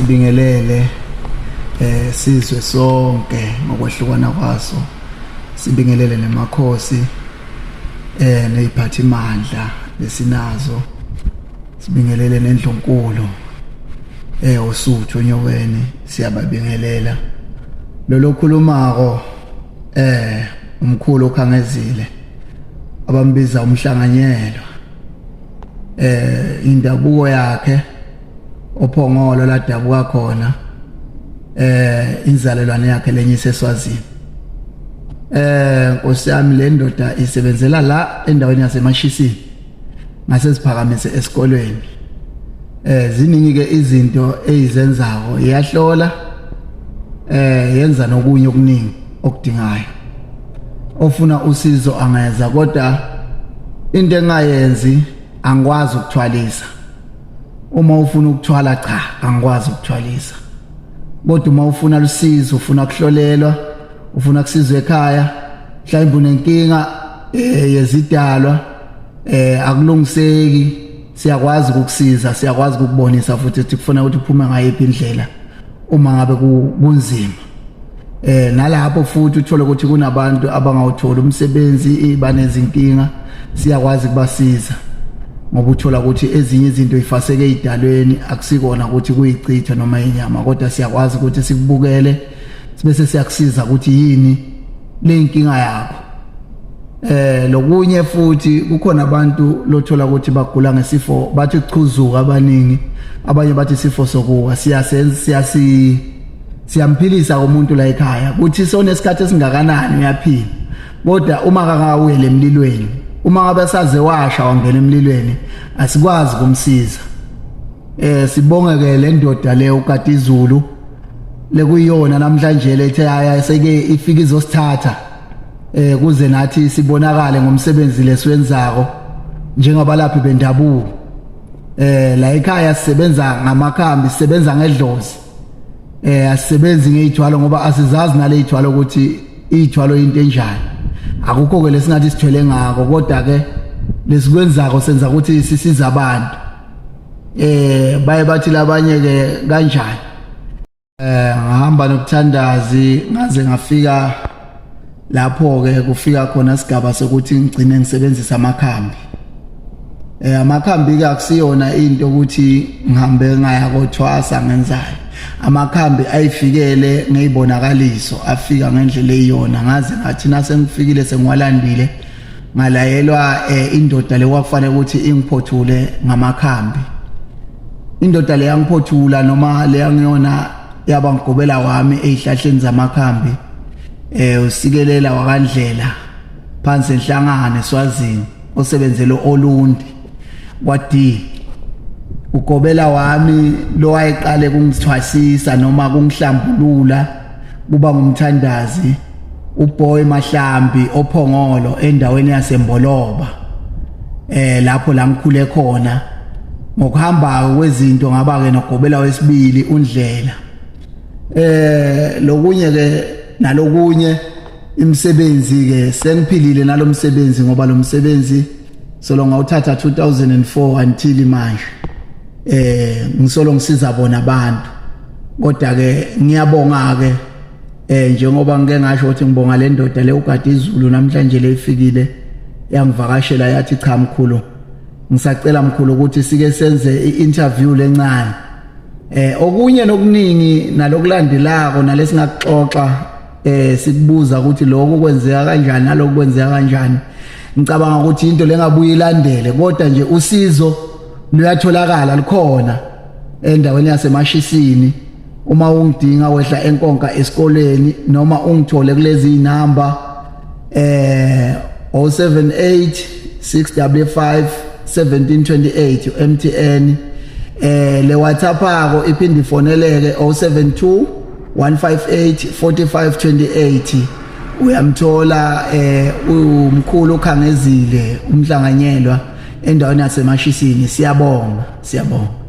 Sibingelele sizwe sonke ngokwehlukana kwaso. Sibingelele nemakhosi neziphathimandla lesinazo. Sibingelele nendlunkulu Osuthu Onyokeni, siyababingelela. Lo khulumako umkhulu okhangezile abambiza umhlanganyelwa, indabuko yakhe oPhongolo ladabuka khona, inzalelwane yakhe lenye iseSwazini. Nkosi yami, le ndoda isebenzela la endaweni yaseMashisini ngaseziphakamise esikolweni. Ziningi ke izinto ezizenzako, iyahlola, yenza nokunye okuningi okudingayo. Ofuna usizo angeza, kodwa into engayenzi, angikwazi ukuthwalisa. Uma ufuna ukuthwala, cha, angikwazi ukuthwalisa, kodwa uma ufuna lusizo, ufuna kuhlolelwa, ufuna kusizwa ekhaya, mhlawumbe unenkinga yezidalwa, akulungiseki, siyakwazi ukukusiza, siyakwazi ukukubonisa futhi ukuthi kufuna ukuthi uphume ngayiphi indlela uma ngabe kunzima. Nalapho futhi uthola ukuthi kunabantu abangawuthola umsebenzi, banezinkinga, siyakwazi kubasiza, ngoba uthola ukuthi ezinye izinto ifaseke ezidalweni, akusikona ukuthi kuyichitha noma inyama, kodwa siyakwazi ukuthi sikubukele bese siyakusiza ukuthi yini le inkinga yakho. Lokunye futhi, kukhona abantu lothola ukuthi bagula ngesifo bathi kuchuzuka abaningi, abanye bathi isifo sokuwa. Siyasenza, siyamphilisa umuntu la ekhaya, kuthi sonesikhathi esingakanani uyaphila, kodwa uma kakawele emlilweni, uma ngabe saze washa wangena emlilweni, asikwazi kumsiza. Sibonge ke le ndoda le ukade izulu lekuyona namhlanje lethe haya seke ifika izosithatha kuze nathi sibonakale ngomsebenzi lesiwenzako njengabalaphi bendabuko. La ekhaya sisebenza ngamakhambi, sisebenza ngedlozi, asisebenzi ngezithwalo, ngoba asizazi nale ithwalo ukuthi ithwalo into enjani. Akukho ke lesingathi sithwele ngako, kodwa ke lesikwenzako senza ukuthi sisiza abantu. Baye bathi labanye ke kanjani. Ngahamba nokuthandazi ngaze ngafika lapho ke kufika khona sigaba sokuthi ngigcine ngisebenzisa amakhambi. Amakhambi ke akusiyona into ukuthi ngihambe ngaya kothwasa ngenzayo. Amakhambi ayifikele ngeyibonakaliso, afika ngendlela eyiyona, ngaze ngathi nase ngifikile sengiwalandile, ngalayelwa indoda le kwakufanele ukuthi ingiphothule ngamakhambi. Indoda le yangiphothula, noma le yangiyona yaba ngigobela wami ezihlahleni zamakhambi, usikelela wakandlela phansi enhlangano eSwazini, osebenzele Olundi kwa D. Ugobela wami lo wayeqale kungithwasisa noma kungihlambulula kuba ngumthandazi, uBoy Mahlambi oPhongolo endaweni yaseMboloba, lapho la ngikhule khona. Ngokuhamba kwezinto ngaba ke nogobela wesibili, uNdlela. Lokunye ke nalokunye imisebenzi ke sengiphilile nalomsebenzi, ngoba lo msebenzi solo ngawuthatha 2004 until manje, ngisolo ngisiza bona abantu. Kodwa ke ngiyabonga ke, njengoba ngike ngasho ukuthi ngibonga le ndoda le ugade izulu namhlanje leyifikile yangivakashela, yathi, "Cha mkhulu, ngisacela mkhulu ukuthi sike senze i-interview lencane." Okunye nokuningi nalokulandelako nalesingakuxoxa, sikubuza ukuthi lokho kwenzeka kanjani nalokho kwenzeka kanjani, ngicabanga ukuthi into lengabuye ilandele, kodwa nje usizo luyatholakala, likhona endaweni yaseMashisini. Uma ungidinga, wehla enkonka esikoleni noma ungithole kulezi inamba 078 655 1728, MTN. Le WhatsApp akho iphinde ifoneleke 072 158 4528. Uyamthola umkhulu ukhangezile umhlanganyelwa endaweni yaseMashisini. Siyabonga, siyabonga.